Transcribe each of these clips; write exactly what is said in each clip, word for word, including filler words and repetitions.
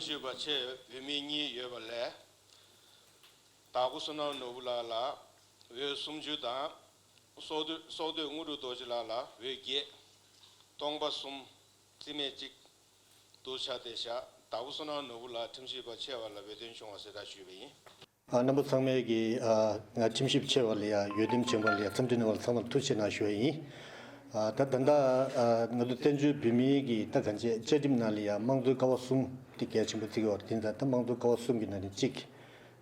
ཞུས་པ་ཆེ་བོད་མི་གཉིས་ཡོད་པ་ལས། དྭགས་པོ་བསོད་ནམས་ནོར་བུ་ལགས་ལ་འོས་སུམ་ཅུ་དང་། སྲོག་སྡོད་སྲོག་སྡོད་དངོས་གྲུབ་རྡོ་རྗེ་ལགས་ལ་འོས་བརྒྱད། སྟོང་པ་གསུམ། རྩིས་མེད་གཅིག་ཏུ་ཆགས་བསྡད་བཞག་དྭགས་པོ་བསོད་ནམས་ནོར་བུ་ལགས་ཁྲིམས་ཞིབ་པ་ཆེ་བ་ལ་འོས་ཐོན་བྱུང་བ་གསལ་བསྒྲགས་ཞུས་པ་ཡིན། ཨ། རྣམ་པ་ཚང་མས་ཀྱི་ཨ་ང་ཁྲིམས་ཞིབ་ཆེ་བ་ལ་ཡ་འོས་འདེམས་བྱུང་བ་ལ་ཡ་འཚམས་འདྲི་གནང་བ་ལ་ཚང་མར་ཐུགས་རྗེ་ཆེ་གནང་ཞུ་བ་ཡིན། ཨ། ད་ད་ལྟ་ཨ་ང་ཚོ་བཙན་བྱོལ་བོད་མིའི་གི་ད་གང་བྱས་བཅའ་ཁྲིམས་ནང་ལ་ཡ་དམངས་གཙོའི་ཀ་བ་གསུམ་དེ་གལ་ཆེན་པོ་བརྩི་གི་ཡོད་རེད། དེ་ཡིན་ཙང་ད་དམངས་གཙོའི་ཀ་བ་གསུམ་གྱི་ནང་ནས་གཅིག་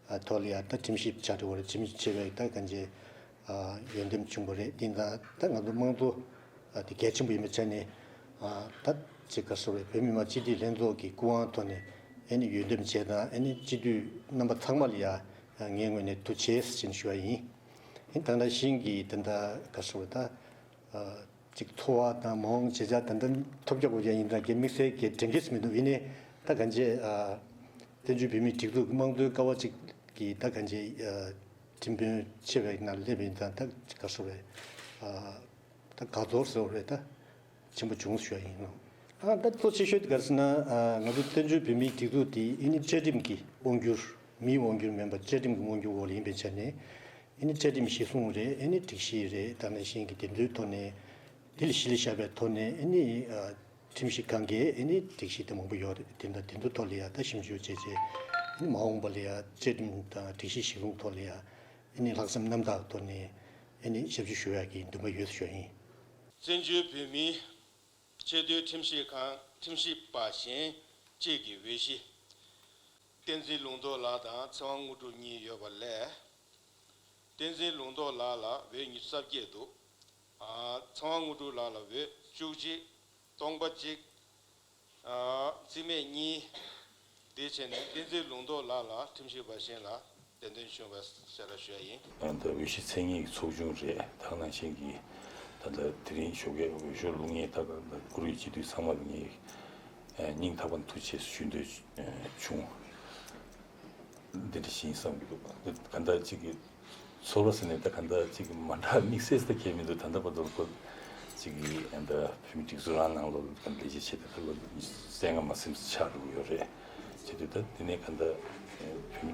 ཨ་ཐོག་ལ་ཡ་ད་ཁྲིམས་ཞིབ་བྱ་འགྲོ་བ་རེད། ཁྲིམས་ཞིབ་ཆེ་བའི་ད་གང་བྱས་ཨ་འོས་འདེམས་བྱུང་བ་རེད། དེ་ཡིན་ཙང་ད་ང་ཚོ་དམངས་གཙོ་ཨ་དེ་གལ་ཆེན་པོ་ཡིན་པའི་ཆ་ནས་ཨ་ད་ཅིག་ག་སོ་རེད། བོད་མི་མང་སྤྱི་འཐུས་ལྷན་ཚོགས་ཀྱི་སྐུ་དབང་ཐོག་ནས་ཨ་ནི་འོས་འདེམས་བྱས་དང་ཨ་ནི་སྤྱི་འཐུས་རྣམ་པ་ཚང་མ་ལ་ཡ་ངའི་ངོས་ནས་ཐུགས་རྗེ་ཆེ་ཞུ་བ་ཡིན། ཨ་ནི་ད་ནང་བཞིན་གྱི་ད་ད་ག་སོ་རེད། ད་ཨ་ཅིག་འཚོ་བ་དང་མ་འོངས་བྱེད་འཆར་ད་ད་ཐོབ་རྒྱག་དགོས་ཀྱང་ཡིན་ད་གལ་དམིགས་བསལ་གྱི་དྲན་གྱི་མི་འདུག་ཡིན་ནའི་ད་གང་བྱས་ཨ་བཙན་བྱོལ་བོད་མིའི་སྒྲིག་འཛུགས་དམངས་གཙོའི་ཀ་བ་གཅིག་གི་ད་གང་བྱས་ཨ་ཁྲིམས་དཔོན་ཆེ་བའི་ནང་སླེབས་ཡིན་ཙང་ད་ག་སོ་རེད། ཨ་ད་དགའ་ཚོར་ཟེར་བ་རེད། ད་ཆེན་པོ་བྱུང་ཞུ་ཡ་ཡིན་ནོ། ཨ་ད་གཙོ་ཆེ་ཤོས་དེ་ག་རེ་ཟེར་ན་ཨ་ང་ཚོ་བཙན་བྱོལ་བོད་མིའི་སྒྲིག་འཛུགས་དེ་ཨ་ནི་བཅའ་ཁྲིམས་ཀྱི་དབང་སྒྱུར་མིའི་དབང་སྒྱུར་མིན་པ་བཅའ་ཁྲིམས་ཀྱི་དབང་སྒྱུར་འོག་ལ་ཡིན་པའི་ཆ་ནས་ཨ་ནི་བཅའ་ཁྲིམས་གཞི་བཟུང་རེད། ཨ་ནི་སྒྲིག་གཞི་རེད། ད་ནང་བཞིན་གྱི་དེ་ཚོའི་ཐོག་ནས་དེ་ལ་གཞི་ལ་བཞག་པའི་ཐོག་ནས་ཨ་ནི་ཨ་ཁྲིམས་ཞིབ་ཁང་གིས་ཨ་ནི་སྒྲིག་གཞི་དེ་མང་པོ་ཡོད་རེད། དེ་འདྲ་དེ་ཚོའི་ཐོག་ལ་ཡ་ད་ཞིབ་འཇུག་བྱས་རྗེས་ཨ་ནི་མ་འོངས་པ་ལ་ཡ་བཅའ་ཁྲིམས་དང་སྒྲིག་གཞི་གཞི་བཟུང་ཐོག་ལ་ཡ་ཨ་ནི་ལྷག་བསམ་རྣམ་དག་ཐོག་ནས་ཨ་ནི་ཞབས་ཕྱི་ཞུ་ཡག་གི་འདུན་པ་ཡོད་ཞུ་ཡ་ཡིན། བཙན་བྱོལ་བོད་མིའི་ཆེས་མཐོའི་ཁྲིམས་ཞིབ་ཁང་ཁྲིམས་ཞིབ་པ་གཞན་གཅིག་གི་འོས་གཞི། བསྟན་འཛིན་ལུང་རྟོགས་ལགས་དང་ཚེ་དབང་དངོས་གྲུབ་གཉིས་ཡོད་པ་ལས། བསྟན་འཛིན་ལུང་རྟོགས་ལགས་ལ་འོས་ཉི་ཤུ་རྩ་བརྒྱད་འདུག་ཨ་ཚེ་དབང་དངོས་གྲུབ་ལགས་ལ་འོས་བཅུ་གཅིག་སྟོང་པ་གཅིག་ཨ་རྩིས་མེད་གཉིས། དེ་བྱས་ནས་བསྟན་འཛིན་ལུང་རྟོགས་ལགས་ལ་ཁྲིམས་ཞིབ་པ་གཞན་ལ་བདེན་དོན་ཞུ་བ་གསལ་བསྒྲགས་ཞུ་ཡ་ཡིན། ད་འོས་གཞི་མཚན་ཉིད་ཀྱི་ཚོགས་ཆུང་རེད། ད་ནང་བཞིན་གྱི་ད་ལྟ་དེ་རིང་ཞོགས་ཀས་འོས་ཤོག་བླུགས་མཁན་ད་ལྟ་བཀུར་འོས་སྤྱི་འཐུས་ཚང་མ་ལ་ངས་སྙིང་ཐག་པ་ནས་ཐུགས་རྗེ་ཆེ་ཞུ་འདོད་བྱུང་། འདི་འདྲ་ཞིག་བསམ་གྱི་འདུག་ག་འདྲ་གཅིག་གི་ཚོར་བ་ཟེར་ནས་ད་ག་འདྲ་གཅིག་མ་འདྲ་དམིགས་བསལ་ད་གས་མི་འདུག་ད་ལྟ་བར་དུ་ཁོ་གཅིག་གི་ད་བོད་མི་སྒྲིག་འཛུགས་རང་ནང་ལོགས་ལ་ལས་བྱེད་བྱས་ཏེ་ད་ལོ་བཙན་ང་མ་སེམས་ཆགས་འགྲོ་གི་ཡོད་རེད། བྱས་ཏེ་ད་དེ་ནས་ག་འདྲ་བོད་མི་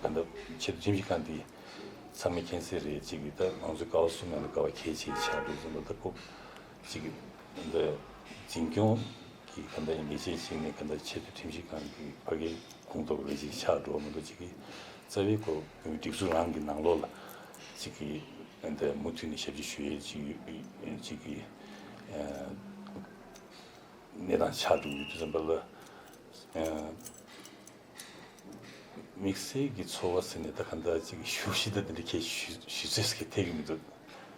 ག་འདྲ་ཆེད་དུ་ཁྲིམས་ཞིབ་ཁང་འདི་ཚང་མས་མཁྱེན་གསལ་རེད། གཅིག་གི་ད་ང་ཚོའི་ཀ་བ་གསུམ་ནང་ལ་ཀ་བ་གལ་ཆེ་ཆགས་འགྲོ་ཙམ་པ་ད་ཁོ་གཅིག་གི་ད་འཛིན་སྐྱོང་གི་ག་འདྲ་ཡིན་ལས་བྱེད་ཞིག་ནས་ག་འདྲ་ཆེད་དུ་ཁྲིམས་ཞིབ་ཁང་གི་ཕ་གིའི་ཁོངས་གཏོགས་ལས་བྱེད་ཆགས་འགྲོ་བ་མི་འདུག་གཅིག་གི་རྩ་བའི་ཁོ་སྒྲིག་འཛུགས་རང་གི་ནང་ལོགས་ལ་གཅིག་གི་འདི་མུ་མཐུད་ནས་ཞབས་ཕྱི་ཞུ་ཡས་གཅིག་ཡོད་གཅིག་གི་གནས་སྟངས་ཆགས་འགྲོ་ཡོད་དུས་ཙམ་པ་ལ་དམིགས་བསལ་གྱི་ཚོར་བ་ཟེར་ནས་ད་ག་འདྲ་གཅིག་གི་ཞུ་གཞི་ད་དེ་འདྲ་ཁྱེད་ཞུ་ཞུ་ཚོད་ཟེར་གྱི་ཐེག་གི་མི་འདུག་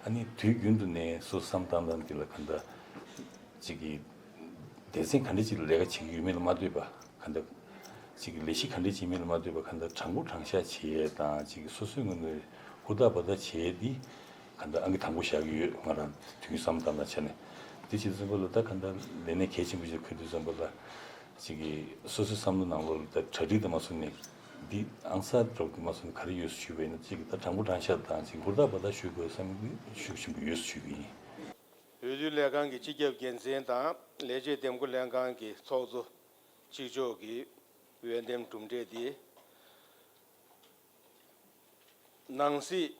ཨ་ནི་དུས་རྒྱུན་དུ་ནས་སོ་བསམ་བཏང་སྟངས་དེ་ལ་ག་འདྲ་གཅིག་གི་སྡེ་ཚན་ག་འདྲ་ཅིག་ལ་ལས་ཀ་བྱེད་ཀྱི་ཡོད་མེད་ལ་མ་ལྟོས་པ་ག་འདྲ། གཅིག་གི་ལས་གཞི་ག་འདྲ་བྱེད་མིན་ལ་མ་ལྟོས་པ་ག་འདྲ་དྲང་པོ་དྲང་བཞག་བྱེད་ཡས་དང་གཅིག་གི་སོ་སོའི་ངོས་ནས་ཧུར་ཐག་འབད་ཐག་བྱེད་ཡས་འདི་ག་འདྲ་ཨང་ཀི་དང་པོ་བཞག་གི་ཡོད། ང་རང་དུས་རྒྱུན་བསམ་བློ་བཏང་ན་ཆ་ནས་འདི་བྱེད་དུས་ཙམ་པ་ལ་ད་ག་འདྲ་ལས་གནས་གལ་ཆེན་པོ་ཞིག་འཁུར་དུས་ཙམ་པ་ལ་གཅིག་གི་སོ་སོའི་བསམ་བློ་ནང་ལོགས་ལ་ད་གྲ་སྒྲིག་དང་མ་སོང་ནས་འདི་ཨང་གསར་འདྲ་པོ་དང་མ་སོང་ནས་ག་རེ་ཡོད་ཟེར་ཞུས་པ་ཡིན་ན་གཅིག་གི་ད་དྲང་པོ་དྲང་བཞག་དང་གཅིག་ཧུར་ཐག་འབད་ཐག་ཞུ་དགོས་བསམ་གྱི་ཤུགས་ཆེན་པོ་ཡོད་ཟེར་ཞུ་གི་ཡིན། འོས་བསྡུ་ལས་ཁང་གི་སྤྱི་ཁྱབ་འགན་འཛིན་དང་ལས་བྱེད་འདེམས་བསྐོ་ལྷན་ཁང་གི་ཚོགས་གཙོ་གཅིག་ལྕོགས་ཀྱི་འོས་འདེམས་གྲུབ་འབྲས་དེ། ནང་སྲིད་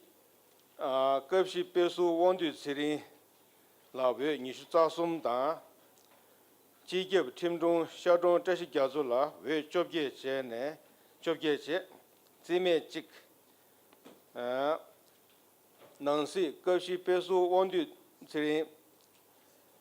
ཨ་སྐབས་བཞི་དཔེ་ཟུར་དབང་འདུས་ཚེ་རིང་ལ་འོས་ཉི་ཤུ་རྩ་གསུམ་དང་། སྤྱི་ཁྱབ་ཁྲིམས་དྲུང་ཤར་དྲུང་བཀྲ་ཤིས་རྒྱ་མཚོ་ལ་འོས་བཅོ་བརྒྱད་བྱས་ནས་བཅོ་བརྒྱད་བྱས། རྩིས་མེད་གཅིག་ཨ། ནང་སྲིད་སྐབས་བཞི་དཔེ་ཟུར་དབང་འདུས་ཚེ་རིང་།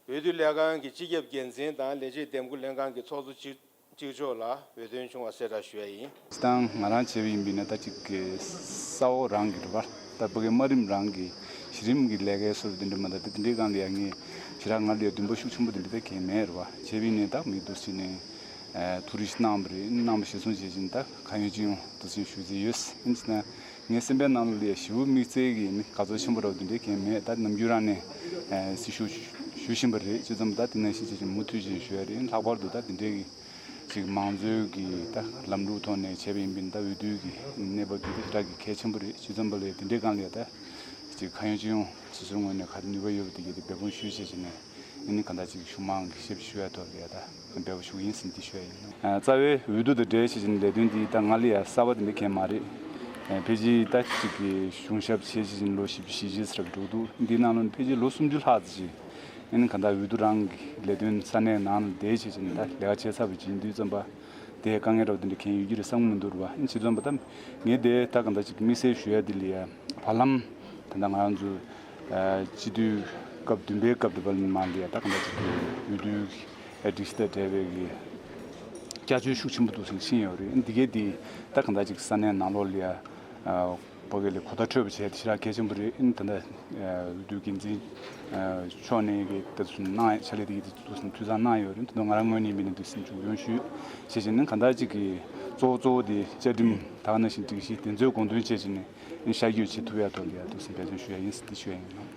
འོས་བསྡུ་ལས་ཁང་གི་སྤྱི་ཁྱབ་འགན་འཛིན་དང་ལས་བྱེད་འདེམས་བསྐོ་ལྷན་ཁང་གི་ཚོགས་གཙོ་གཅིག་གཅིག་ལྕོགས་ལ་འོས་ཐོན་བྱུང་བ་གསལ་བསྒྲགས་ཞུ་ཡ་ཡིན། སྤྱིར་བཏང་ང་རང་བྱས་པ་ཡིན་པས་ན་ད་ཅིག་གི་ས་འོག་རང་གི་རེད་བ། ད་ཕ་གི་དམའ་རིམ་རང་གི་གཞི་རིམ་གྱི་ལས་ཀའི་སོར་དེ་འདྲ་མ་ད་དེ་འདྲའི་སྒང་ལ་ཡ་ངས་ཞེ་དྲག་ང་ལ་ཡ་འདུན་པ་ཤུགས་ཆེན་པོ་དེ་འདྲ་ད་གས་མེད་རེད་བ། བྱས་པ་ཡིན་ནའི་ད་མི་འདུག་ཟེར་ནས་ཐུགས་རེ་གནང་བ་རེད། གནང་བ་གཞིར་བཟུང་བྱས་ཅིང་ད་གང་ཡོད་ཅི་ཡོང་འདུག་ཟེར་ཞུ་རྩིས་ཡོད། ཡིན་ཟེར་ན། ངའི་སེམས་པའི་ནང་ལ་ཡ་ཞེ་པོ་དམིགས་བསལ་གྱི་ནི་དགའ་ཚོར་ཆེན་པོ་རབ་དེ་འདྲའི་གང་མེད། ད་ནམ་རྒྱུན་རང་ནས་ཨ་སྲི་ཞུ་ཞུ་བཞིན་པ་རེད། བྱས་ཙང་ད་དེ་ནང་བཞིན་བྱས་ཅིག་མུ་མཐུད་ཅིག་ཞུ་ཡ་རེད། ལྷག་པར་དུ་ད་དེ་འདྲའི་གི་ཅིག་མང་གཙོའི་གི་ད་ལམ་ལུགས་ཐོག་ནས་བྱས་པ་ཡིན་པས་ད་འོས་བསྡུའི་གི་གནས་བབ་དེ་ད་ཞེ་དྲག་གི་གལ་ཆེན་པོ་རེད། བྱས་ཙང་པ་ལས་དེ་འདྲའི་སྒང་ལ་ཡ་ད་ཅིག་གང་ཡོང་ཅི་ཡོང་སོ་སོའི་ངོས་ནས་ག་རེ་ནུས་པ་ཡོད་པ་དེ་གི་དེ་འབད་འབུངས་ཞུས་བྱས་ཅིག་ནས་ ཨ་ནི་གང་ལྟར་ཅིག་གཞུང་མང་གི་ཞབས་ཞུ་ཡ་ཐོག་ལ་ཡ་ད་འབད་པ་ཞུ་གི་ཡིན་ཟེར་འདི་ཞུ་ཡ་ཡིན། ཨ་རྩ་བའི་འོས་བསྡུ་དང་འབྲེལ་བྱས་ཅིག་ལས་དོན་འདི་ད་ང་ལ་ཡ་གསར་པ་དེ་འདྲ་གང་ཡང་མ་རེད། ཨ་ཕལ་ཆེར་ད་ཅིག་གི་གཞུང་ཞབས་བྱས་ཅིག་ལོ་བཞི་བཅུ་ཞེ་གཅིག་ཙམ་འགྲོ་འདུག་འདི་ནང་ལོགས་ནས་ཕལ་ཆེར་ལོ་སུམ་ཅུ་ལྷག་ཙམ་ཅིག་ཨ་ནི་གང་ལྟར་འོས་བསྡུ་རང་གི་ལས་དོན་ས་གནས་ནང་ལ་བསྡད་བྱས་ཅིག་ད་ལས་ཀ་བྱས་ཚར་བའི་རྗེས་དུས་ཙམ་པ། དེ་དཀའ་ངལ་འདྲ་བོ་དེ་འདྲ་གང་ཡང་ཡོད་ཀྱི་རེད་བསམ་གྱི་མི་འདུག་རེད་བ། ཨིན་ཇི་ཙམ་པ་ད་ངས་དེ་ད་གང་ལྟར་ཅིག་དམིགས་བསལ་ཞུ་ཡ་དེ་ལ་ཡ་བར་ལམ་ད་ལྟ་ང་རང་ཚོ་ཨ་སྤྱི་འཐུས་སྐབས་བདུན་པའི་སྐབས་དེ་བར་མ་ལ་ཡ་ད་གང་ལྟར་ཅིག་འོས་བསྡུའི་སྒྲིག་གཞི་དང་འབྲེལ་བའི་གི་བསྐྱར་བཅོས་ཤུགས་ཆེན་པོ་འདུག་ཟིན་ཕྱིན་ཡོད་རེད། འདི་གས་དེ་ད་གང་ལྟར་ཅིག་ས་གནས་ནང་ལོགས་ལ་ཡ་ཨ་ཕ་གི་ལ་གོ་བརྡ་འཕྲོད་པ་བྱས་ཏེ་ཞེ་དྲག་གལ་ཆེན་པོ་རེད། ཨིན་ད་ལྟ་འོས་བསྡུ་འགན་འཛིན་ཕྱོགས་ནས་ཀྱི་ལྟ་ཚུལ་གནང་ཕྱག་ལས་དེ་གི་འདུག་སེ་འཐུས་ཚང་གནང་ཡོད་རེད། དེ་ནས་ང་རང་ངོས་ནས་མི་ནས་འདུག་སེ་མཇུག་སྐྱོང་ཞུས་བྱས་བྱས་ནས་གང་ལྟར་ཅིག་གི་གཙོ་བོ་གཙོ་བོ་དེ་བཅའ་ཁྲིམས་ད་ག་ནང་བཞིན་སྒྲིག་གཞི་དེ་ཚོའི་དགོངས་དོན་བྱས་བྱས་ནས་ཤར་བསྐྱོད་བྱེད་ཐུབ་ཡ་ཐོག་ལ་ཡ་འདུག་སེ་འབད་བརྩོན་ཞུ་ཡ་ཡིན་ཟེར་འདི་ཞུ་ཡ་ཡིན།